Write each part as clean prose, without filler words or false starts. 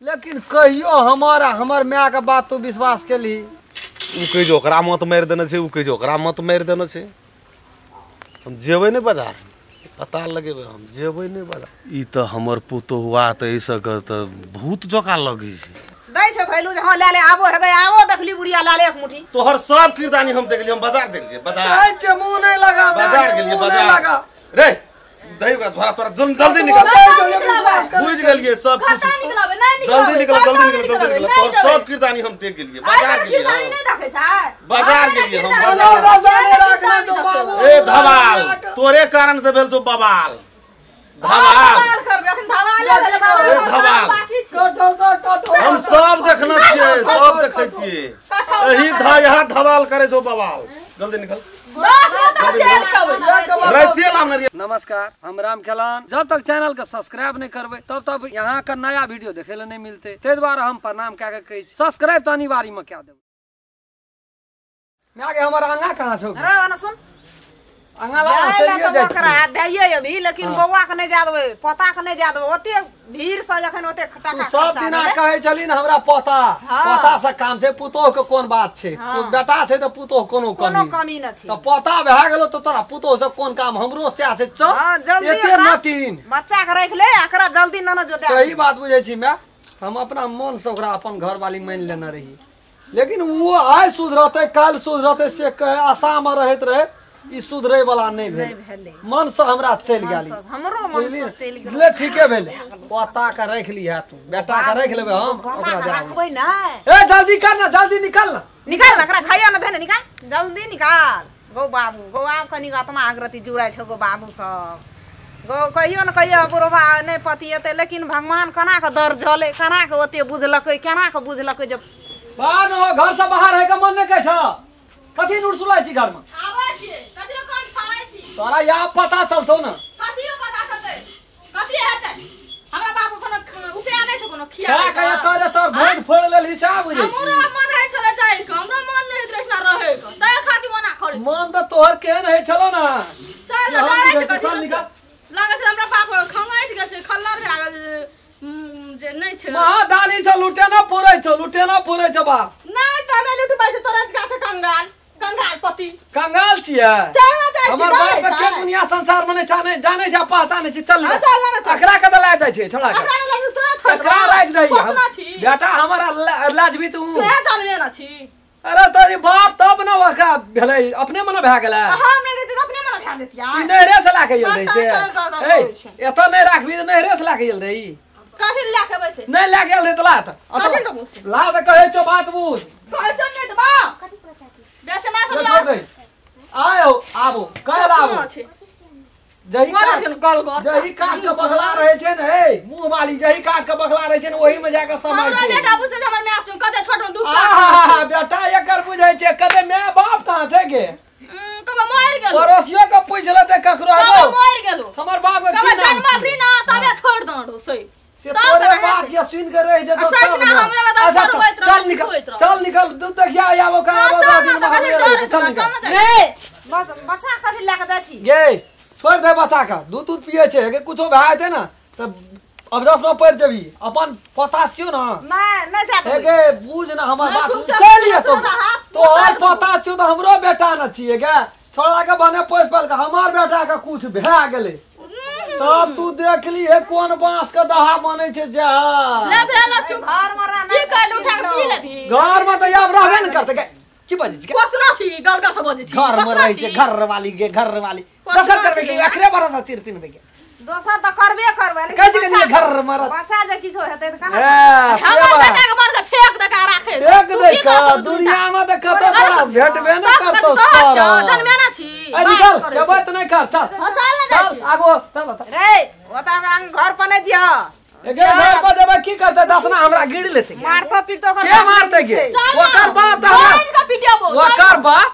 लेकिन कहियो हमारा हमर my के बात तू विश्वास केली? उ कहै छै ओकरा मत मारि देने छै, उ कहै छै ओकरा मत मारि देने छै। हम जेबै नहि बाजार, पता लगेबै, हम जेबै नहि बाजार। ई तऽ हमर पुतोहुआ तऽ एहि के तऽ भूत जकाँ लगै छै। दै छै भैलू जे हां ले ले आबो हेगे आबो देखली बुढ़िया ला ले एक मुट्ठी। तोहर सब किरदानी हम देखली। हम बाजार गेलियै, बाजार कहै छै मुंह नहि लगा, बाजार गेलियै, बाजार लगा रे दही ओकरा झोरा तोरा जल्दी निकल। बुझि गेलियै सब कुछ, जल्दी निकल जल्दी निकल जल्दी निकल। तोहर सब किरदानी हम देख गेलियै, बाजार गेलियै, बाजार गेलियै हम, बाजार। ए धवाल तोरे कारण से भेल छौ बवाल। धवाल धवाल हम सब देखने छियै, सब देखै छियै। एही धा यहाँ धवाल करे छौ बवाल। जल्दी निकल। नमस्कार, हम राम खेलान। जब तक चैनल के सब्सक्राइब नहीं करबे तब तक यहाँ का नया वीडियो देखे ले नहीं मिलते, ते द्वारा हम प्रणाम कए के कहै छी सब्सक्राइब तो अनिवार्य में कए देबै। माय गे हमर आंगा कहाँ छौ? अरे ना सुन आंगा ला चलिए जाइ ओकरा दैयै अभी, लेकिन बौआ के नहीं जा देबै, पोता के नहीं जा देबै। ओते भीड़ से जखन ओते टाका सब दिना कहै छली न हमरा पोता पोता से काम छै, पुतोह के कोन बात छै? बेटा छै त पुतोह कोनो कमी न छै। त पोता भए गेलो त तोरा पुतोह से कोन काम? हमरो सएह छै। चल एते नटीन बच्चा के राख ले, एकरा जल्दी न न जो दे। सही बात बुझै छी my, हम अपना मन से ओकरा अपन घर वाली मान लेने रही, लेकिन वो आइ सुधरतै काल्हि सुधरतै से कहे आशा में रहैत रहे, ई सुधरे वाला नहीं भेल। मन से हमरा चलि गेल, हमरो मन से चलि गेल। ले ठीके भेल, पोता के राख लिहा तू, बेटा के राख लेबै हम, ओकरा दे राखबै नै। ए जल्दी कर ना, जल्दी निकल ना, निकाल ना, एकरा खाइयो ना धे निकाल, जल्दी निकाल। गौ बाबू गौ आब कनी आत्मा आग्रति जुड़ाइ छौ गौ बाबू सब गौ। कहियो न कहियो बुढ़बा नहि पतिएतै, लेकिन भगवान केना के दर झलै, केना के ओते बुझलकै, केना के बुझलकै जे बाहर न हो, घर से बाहर है के मन नहि कहै छौ। कथी नूर सुलाइ छी घर में? आबै छी कथी कोन खाइ छी तोरा या पता चलतौ न? कथी पता चलतै? कथी हेतै? हमरा बाप कोनो उपाय नै छै कोनो खिया का कहे तोरे तोर भोज फोड़ लेल हिसाब बुझै छी। हमरो मन रहै छलै जाइ के, हमरो मन नै होइत रहै रहै के, तै खातिर ओना खड़े मन त तोहर केहन है छलो न। चल न डरै छै कथी लागै छै हमरा बाप खंगैठ गेल छै, खल्लर भए गेल जे नै छै। महादानी छ, लुटेना पुरै छ, लुटेना पुरै छ बाप। नै त नै लुटबै छै, तोरा जका छै कंगाल, कंगाल पति। कंगाल छियै? हमर बाप के के दुनिया संसार में नहीं जाने जाने छै पहचाने छै। चल एकरा के लाय जाइ छै छोड़ा के, एकरा राख दही बेटा हमारा लाजबी तू तोहे जानबे न छी। अरे तोरी बाप तब न ओकरा भेलै, अपने मने भए गेलै। हम नै रहती त अपने मने भए जेतियै। ई नहरे से लाके गेल रही से। ए एत नै राखबी त नहरे से लाके गेल रही। कथी लए के बैसे? नै लए गेल रही त ला त ला त कहै छौ बात बुझ। कहै छौ नै त बाप बेसे ना सब आयो आबो कल आबो जही काट जही काट के बगला रहे छै ने, ए मुंह वाली जही काट के बगला रहे छै ने ओही में जाके समय छै। हमरा बेटा बुझै छै हमर my छै कते छोट में दुख का बेटा एकर बुझै छै कते my बाप कहां छै गे? कब मर गेलो पड़ोसियो के पूछ लेते ककरो कब मर गेलो हमर बाप के की नाम जन्म ना तबे छोड़ दो रो सही से तोरे बात ये सुन के रह जेतो तब ना। चल निकल चल निकल तू देखिया आबो का आबो चल निकल। ए बस बच्चा कथि लए के जाइ छी गे? छोड़ दे बच्चा के, दूध दूध पिए छै के कुछो भए जेतै ना त अबदस में पड़ जेबी। अपन पता छियो ना नै नै जा हे गे बुझ ना हमर बात। चल तो तोहर पता छियो त हमरो बेटा न छिए गे, छोड़ा के बने पोस पाल के हमर बेटा के कुछ भए गेलै तब तू देखली हे कोन बांस के दहा बनै छै जा। ले भेल चुप घर में रह की कहल उठा के पी लेबी घर में त आब रहबे न करतै गे। की बजै छी? पोसना छी गलगा से बजै छी घर में रहै छै घर वाली गे, घर वाली दोसर करबै के अखरे बरस तीर पिनबै के दोसर त करबे करबै। कहै छी के घर में रह बच्चा जे किछो हेतै त केना हमर बेटा के मर के फेक दे के राखे फेक दे के दुनिया में त कतौ तोरा भेटबे न करतौ सर। जनमे ना छी ए निकल जेबै त नै कर चल। हां चल न जाइ छी आगो चल रे ओता घर पर नै दिह एगे घर पर जेबै की करतै दसना हमरा गिड़ लेतै मारतो पीटतो ओकर के मारतै गे? ओकर बाप त हमरा के पिटियाबो ओकर बाप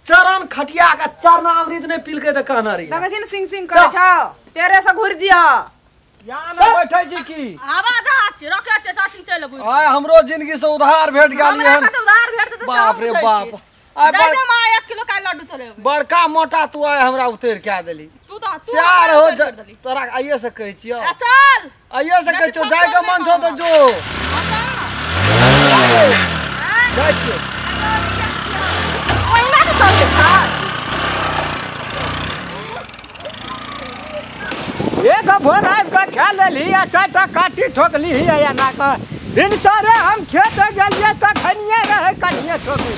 चरण खटिया के चरणामृत नै पिलकै त कहना रही। देखै छी न सिंग सिंग करै छौ तेरे से घुर जिह यहाँ न बैठै छी की हवा जहाज छी रॉकेट छै साथिन चलि अबै। आय हमरो जिंदगी से उधार भेट गेल हन। उधार भेट बाप रे बाप। जाय दे मां 1 किलो का लड्डू चले बड़का मोटा तू आय हमरा उतर के देली तू तो तू चार हो तोरा आइए से कहै छियो चल आइए से कहै छियो जाय के मन छौ त जो जाय छियो ओहिना के चल एक भोर आबि कऽ खा लेलही आ 4टा काटी ठोकलीही या ना कऽ दिन सारे हम खेत गेलियै तखनिये रहै कनिये ठोकी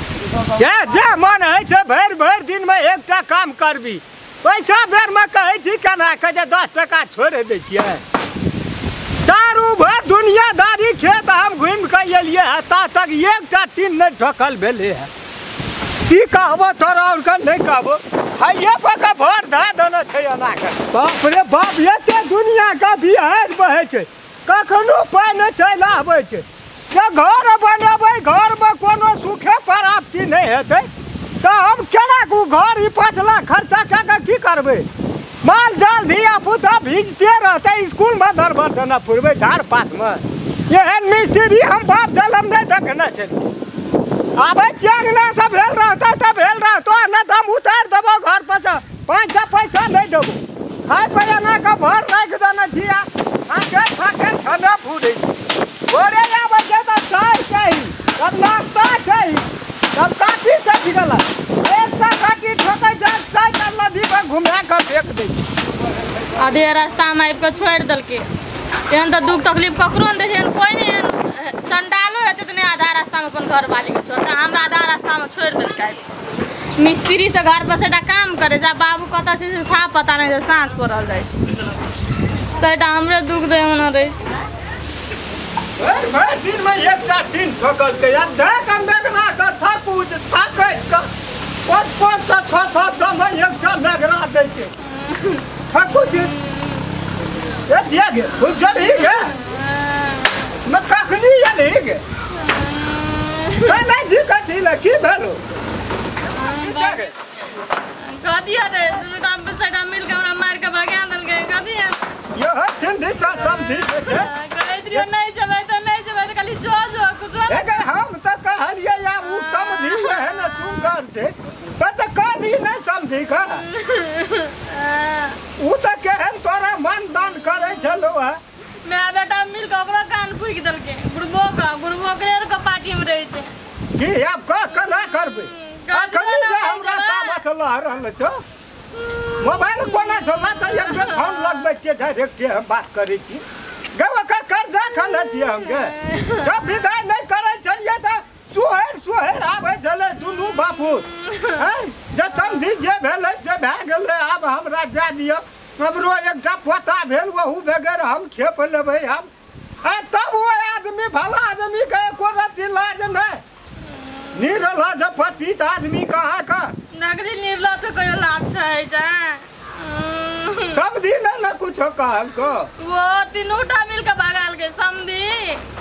जे जे मन होइ छै भरि भरि दिनमे एकटा काम करबी पैसा बेरमे कहै छी केना कऽ जे 10 टका छोड़ि दै छियै चारू भरि दुनियादारी खेत हम घुमि कऽ एलियै हँ ता तक एकटा टीन नहि ठोकल भेलै हँ की कहबो तोरा आओर के नहि कहबो हइये पर के भर धए देने छै एना के बाप रे बाप एते दुनिया के बिहाड़ि बहै छै कखनो पानि चलि आबै छै जे घर बनेबै घरमे कोनो सुखे प्राप्ति नहि हेतै तऽ हम केना ओ घर ई 5 लाख खर्चा कए कऽ की करबै माल जाल धिया पुता भीजते रहतै इसकुलमे दरबर देना पुरबै झाड़ पातमे एहन मिस्त्री हम बाप जलम नहि देखने छलियै आबै छियै अङ्गनासँ भेल रहतौ तऽ भेल रहतौ नहि तऽ हम उतारि देबौ घर पर से 5 पैसा नहि देबौ खाय पर एना कऽ भर राखि देने छियै फाके फाके खाना फूरै भोरे आबै छै तऽ चाय चाही तब नाश्ता चाही तब काटी सठि गेल एकटा काटी ठोकै छै चाय नदी पर घुमा कऽ फेक दै छै आधे रास्तामे आबि कऽ छोड़ि देलकै एहन तऽ दुख तकलीफ ककरो नहि दै छै एहन कोइ नहि एहन चण्डालो हेतै तऽ नहि आधा रास्तामे अपन घरवालीके छोड़तै हमरा आधा रास्तामे छोड़ि देलकै मिस्त्री से घर पर सेटा काम करे छै बाबू कतऽ छै से था पता नहि छै साँझ पड़ल जाइ छै सेटा हमरे दुख दै होना रहै भरि दिनमे एकटा टीन ठोकलकै आ धऽ मेघना कऽ थकू थाकि कऽ 5 5 6 6 सए मे एकटा मेघना दै छै थकू छै ए दिया गे बुझलही गे मैं कखनी एलही गे नहि जी कथी लए की भेलो कथी हेतै दुनूटा सेटा मिल कऽ हमरा मारि कऽ भगा देलकै कथी यह छिंदी सा समझी छै कहैत रहियो नहि जेबै तऽ नहि जेबै तऽ खाली जो जो कुछो हम तऽ कहलियै आब ओ समझी रहे ने सुंदर छै पर तऽ कहली नहि समझी का ओ तऽ केहन तोरा मन दान करै छलौ हँ मेरा बेटा मिल कऽ ओकरो कान फूकि देलकै गुरबो के गुरबो के पार्टी में रहै छै की आब कह केना करबै अखनी जे हमरा तामस लह रहल छौ मोबाइल कोना छौ ला तऽ एक बेर फोन लगबै छियै डायरेक्ट हम बात करै छी गे ओकर कर्जा खेने छियै हम गे जब विदाइ नहि करै छलियै तऽ सोहरि सोहरि आबै छलै दुनू बापू जे समझी जे भेलै से भए गेलै आब हमरा जाय दिअ हमरो एकटा पोता भेल ओहू बगैर हम खेप लेबै हम आ तब ओ आदमी भला आदमी के एको रत्ती लाज नहि निर्लज पतित आदमी कहाँ का नगरी निर्लज कहियो लाज छै छै समझी ने ने कुछो कहल को वो तीनूटा मिल के भागाल के समझी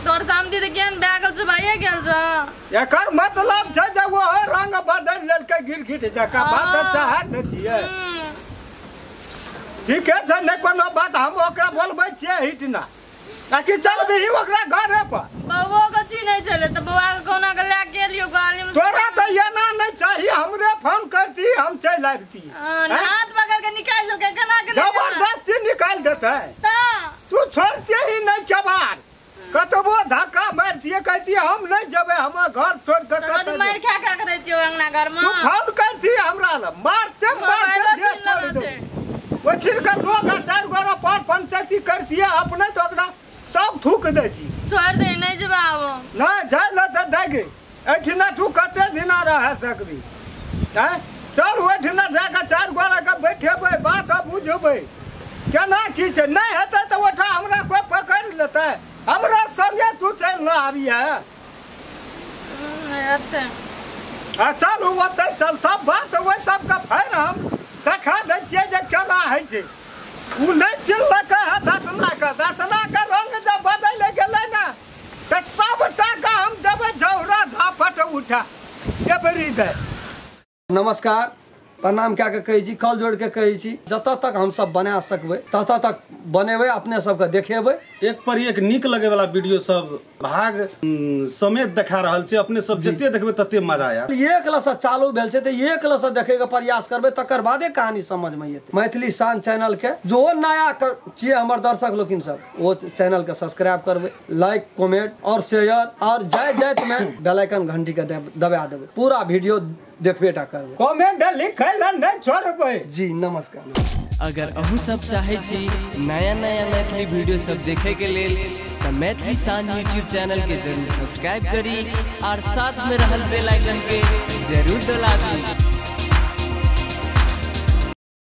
तोर समझी तऽ केहन भए गेल छौ भाइये गेल छौ एकर मतलब छै जे वो रंग बदलि लेलकै गिरगिट जकाँ बात चाहै ने छियै ठीके छै नहि कोनो बात हम ओकरा बोलबै छियै हिटना ताकि चलबही ओकरा घरे पर बउओ के चिन्है छलै तऽ बउआ के कहुना के लए गेलियो गाड़ी में तोरा तऽ एना नहि चाही हमरे फोन करती हम चलि आबती हाथ पकड़ के निकालि देलकै केना के जबरदस्ती निकालि देतै तू छोड़ते ही नहि केबाड़ कतबो धक्का मारतियै कहतियै हम नहि जेबै हमर घर छोड़ि कऽ कतऽ मारि खा खा के रहितियौ अंगना घर में तू फोन करती हमरा लग मारते मारते ओहिठाम के लोग आ 4 गोरा पर पंचायती करतियै अपने तऽ ओकरा सब थूक दै छी छोड़ि दे नहि जेबै आब नहि जाइ लए तऽ दै गे एहिठिना तू कते दिना रह सकबी आँय चल ओहिठिना जा कऽ 4 गोरा के बैठेबै बात बुझबै केना की छै नहि हेतै तऽ ओहिठाम हमरा कोइ पकड़ि लेतै हमरा संगे तू चलि न आबिहे आ चल ओतै चल सब बात ओहि सबके फेर हम देखा दै छियै जे केना होइ छै ओ नहि चिन्हलकै हँ दसनाके दसनाके रंग जब बदलि गेलै ने तऽ सबटाके हम देबै झौरा झापट उठा एबरी दे। नमस्कार, प्रणाम कए के कहै छी, कल जोड़ के कहै छी, जतऽ तक हमसब बना सकबै ततऽ तक बनेबै, अपने सबके देखेबै। एक पर एक नीक लगे वाला वीडियो सब भाग समेत देखा रहल छै, अपने सब जते देखबै तते मजा आयत। एक लसँ चालू भेल छै तऽ एक लसँ देखे के प्रयास करबै, तकर बादे कहानी समझ में एतै। मैथिली शान चैनल के जो नया छियै हमर दर्शक लोकिन सब, ओ चैनल के सब्सक्राइब करबै, लाइक कमेंट और शेयर, और जाय जाइत में बेल आइकन घंटी के दबा देबै, पूरा वीडियो देखबे टा करबै, कमेंट लिखै ला नहि छोड़बै। जी नमस्कार। अगर अहूँ सब चाहे छी नया नया मैथिली वीडियो सब देखे के लेल तऽ मैथिली शान यूट्यूब चैनल के जरूर सब्सक्राइब करी और साथ में रहल बेल आइकन के जरूर दबा दी।